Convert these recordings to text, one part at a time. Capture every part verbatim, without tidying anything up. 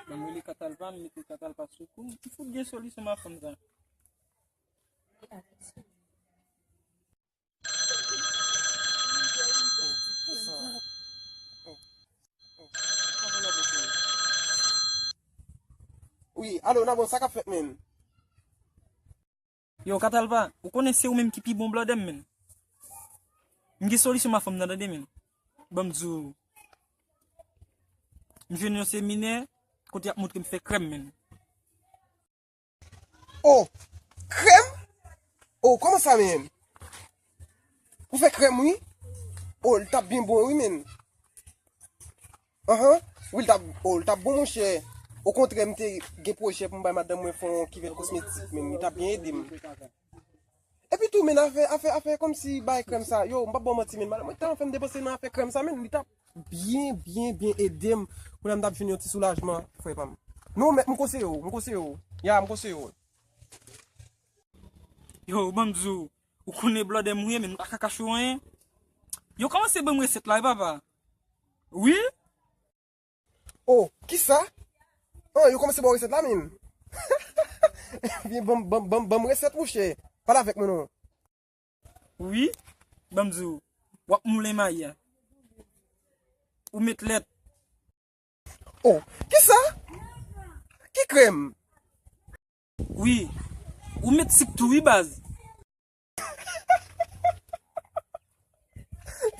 Ban m rele Katalpa, m mete Katalpa sou kou. M fout gen solisyon m a fanm sa. Wi, alo, Nabon, sa k ap fèt, menn? Yo, Katalpa, ou konnen se ou menm ki pi bon blòdè m, menn. M gen solisyon m a fanm nan, tande, menn. Ban m di w. M jwenn yon seminè, kote y ap montre m fè krèm, menn. Oh, krèm? Oh, kòman sa, menn? Ou fè krèm, wi? Oh, li t ap byen bon, wi, menn. Anhan. Wi, li t ap, oh, li t ap bon, monchè. Okontrè, m te gen pwojè pou m bay madanm mwen fè yon kivèt kosmetik, menn. Li t ap byen ede m. Epi tou, menn, afè, afè, afè kòmsi bay krèm sa. Yo, m p ap ba w manti, menn. Madanm mwen tèlman fè m depanse nan afè krèm sa, menn. Li t ap byen, byen, byen ede m. Kounye a m t ap jwenn yon ti soulajman, frè pa m. Non, men m konseye w, m konseye w. Ya, m konseye w. Yo, ban m di w, ou konnen blòdè m ou ye, menn, m pa ka kache w anyen. Yo kòmanse ban m resèt la, wi, papa. Wi? Oh, kisa? Oh, yo kòmanse ba w resèt la, menn. Vin ban m, ban m, ban m, ban m resèt, monchè. Pale avèk mwen, non. Wi, ban m di w, w ap moulen mayi a. Ou met lèt. Oh, kisa? Ki krèm? Wi, ou met sik tou, wi, baz.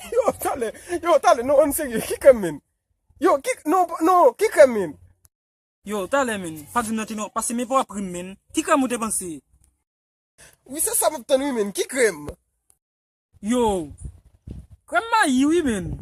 Yo, talè, yo, talè, non, ann serye, ki krèm, menn? Yo, ki, non, non, ki krèm, menn? Yo, talè, menn, pa di m nan te non, pase men pa w ap ri m, menn. Ki krèm ou te panse? Wi, se sa m ap tann, wi, menn. Ki krèm? Yo, krèm mayi, wi, menn.